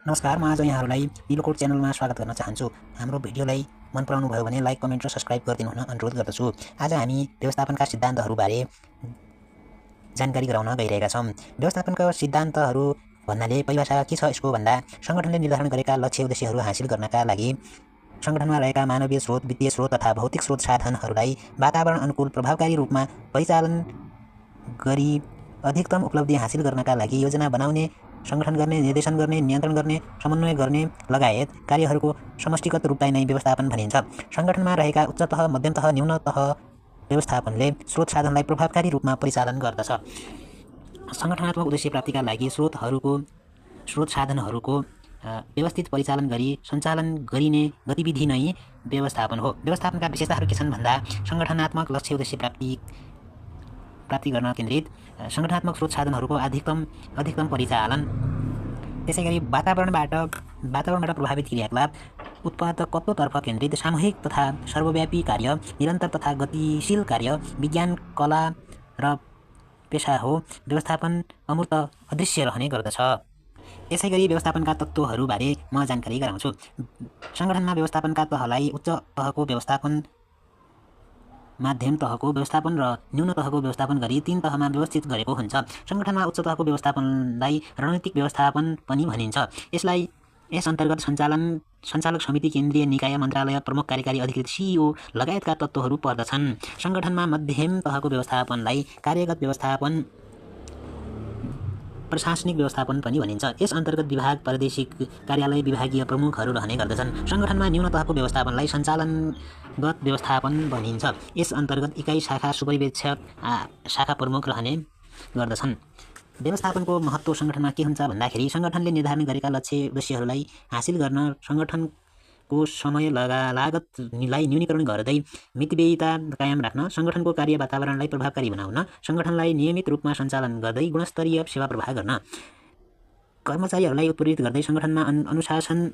नमस्कार, म आज यहाँहरूलाई पिलोकोट च्यानलमा स्वागत गर्न चाहन्छु। हाम्रो भिडियोलाई मन पराउनु भयो भने लाइक, कमेन्ट र सब्स्क्राइब गरिदिनु हुन अनुरोध गर्दछु। आज हामी व्यवस्थापनका सिद्धान्तहरूबारे जानकारी गराउन गइरहेका छौँ। व्यवस्थापनका सिद्धान्तहरू भन्नाले परिभाषा के छ यसको भन्दा संगठनले निर्धारण गरेका लक्ष्य उद्देश्यहरू हासिल गर्नका लागि संगठनमा रहेका मानवीय स्रोत, वित्तीय स्रोत तथा भौतिक स्रोत साधनहरूलाई वातावरण अनुकूल प्रभावकारी रूपमा परिचालन गरी अधिकतम उपलब्धि हासिल गर्नका लागि योजना बनाउने, संगठन गर्ने, निर्देशन गर्ने, नियन्त्रण गर्ने, समन्वय गर्ने लगायत कार्यहरूको समष्टिगत रूपलाई नै व्यवस्थापन भनिन्छ। संगठनमा रहेका उच्च तह, मध्यम तह, न्यून तह व्यवस्थापनले स्रोत साधनलाई प्रभावकारी रूपमा परिचालन गर्दछ। संगठनात्मक उद्देश्य प्राप्तिका लागि स्रोत साधनहरूको व्यवस्थित परिचालन गरी सञ्चालन गरिने गतिविधि नै व्यवस्थापन हो। व्यवस्थापनका विशेषताहरू के छन् भन्दा संगठनात्मक लक्ष्य उद्देश्य प्राप्ति गर्न केन्द्रित, संगठनात्मक स्रोत साधनहरूको अधिकतम परिचालन, त्यसैगरी वातावरणबाट प्रभावित क्रियाकलाप, उत्पादकत्वतर्फ केन्द्रित, सामूहिक तथा सर्वव्यापी कार्य, निरन्तर तथा गतिशील कार्य, विज्ञान, कला र पेशा हो। व्यवस्थापन अमूर्त अदृश्य रहने गर्दछ। यसैगरी व्यवस्थापनका तत्त्वहरूबारे म जानकारी गराउँछु। संगठनमा व्यवस्थापनका तहलाई उच्च तहको व्यवस्थापन, माध्यम तहको व्यवस्थापन र न्यून तहको व्यवस्थापन गरी 3 तहमा व्यवस्थित गरेको हुन्छ। संगठनमा उच्च तहको व्यवस्थापनलाई रणनीतिक व्यवस्थापन पनि भनिन्छ। यस अन्तर्गत सञ्चालक समिति, केन्द्रीय निकाय, मन्त्रालय, प्रमुख कार्यकारी अधिकृत CEO लगायतका तत्त्वहरू पर्दछन्। संगठनमा मध्यम तहको व्यवस्थापनलाई कार्यगत व्यवस्थापन, प्रशासनिक व्यवस्थापन पनि भनिन्छ। यस अन्तर्गत विभाग, प्रादेशिक कार्यालय, विभागीय प्रमुखहरू रहने गर्दछन्। संगठनमा न्यून तहको व्यवस्थापनलाई सञ्चालनगत व्यवस्थापन भनिन्छ। यस अन्तर्गत इकाइ, शाखा, सुपरिवेक्षक, शाखा प्रमुख रहने गर्दछन्। व्यवस्थापनको महत्त्व संगठनमा के हुन्छ भन्दाखेरि संगठनले निर्धारण गरेका लक्ष्य उद्देश्यहरूलाई हासिल गर्न संगठनको समय लागतलाई न्यूनीकरण गर्दै मितव्ययिता कायम राख्न, संगठनको कार्य वातावरणलाई प्रभावकारी बनाउन, संगठनलाई नियमित रूपमा सञ्चालन गर्दै गुणस्तरीय सेवा प्रवाह गर्न, कर्मचारीहरूलाई उत्प्रेरित गर्दै संगठनमा अनुशासन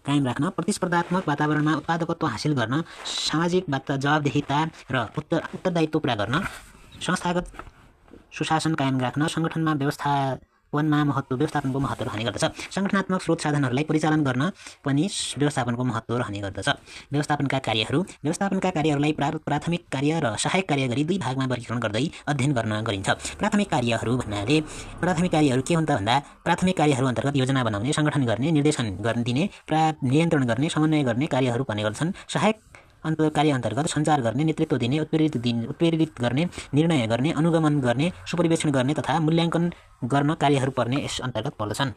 कायम राख्न, प्रतिस्पर्धात्मक वातावरणमा उत्पादकत्व हासिल गर्न, सामाजिक जवाबदेहिता र उत्तरदायित्व पुरा गर्न, संस्थागत सुशासन कायम राख्न संगठनमा व्यवस्थापनको महत्त्व रहने गर्दछ। संगठनात्मक स्रोत साधनहरूलाई परिचालन गर्न पनि व्यवस्थापनको महत्त्व रहने गर्दछ। व्यवस्थापनका कार्यहरूलाई प्राथमिक कार्य र सहायक कार्य गरी 2 भागमा वर्गीकरण गर्दै अध्ययन गरिन्छ। प्राथमिक कार्यहरू के हुन् त भन्दा प्राथमिक कार्यहरू अन्तर्गत योजना बनाउने, संगठन गर्ने, निर्देशन दिने, नियन्त्रण गर्ने, समन्वय गर्ने कार्यहरू पर्ने गर्छन्। सहायक कार्य अन्तर्गत सञ्चार गर्ने, नेतृत्व दिने, उत्प्रेरित गर्ने, निर्णय गर्ने, अनुगमन गर्ने, सुपरिवेक्षण गर्ने तथा मूल्याङ्कन गर्न कार्यहरू पर्ने यस अन्तर्गत पर्दछन्।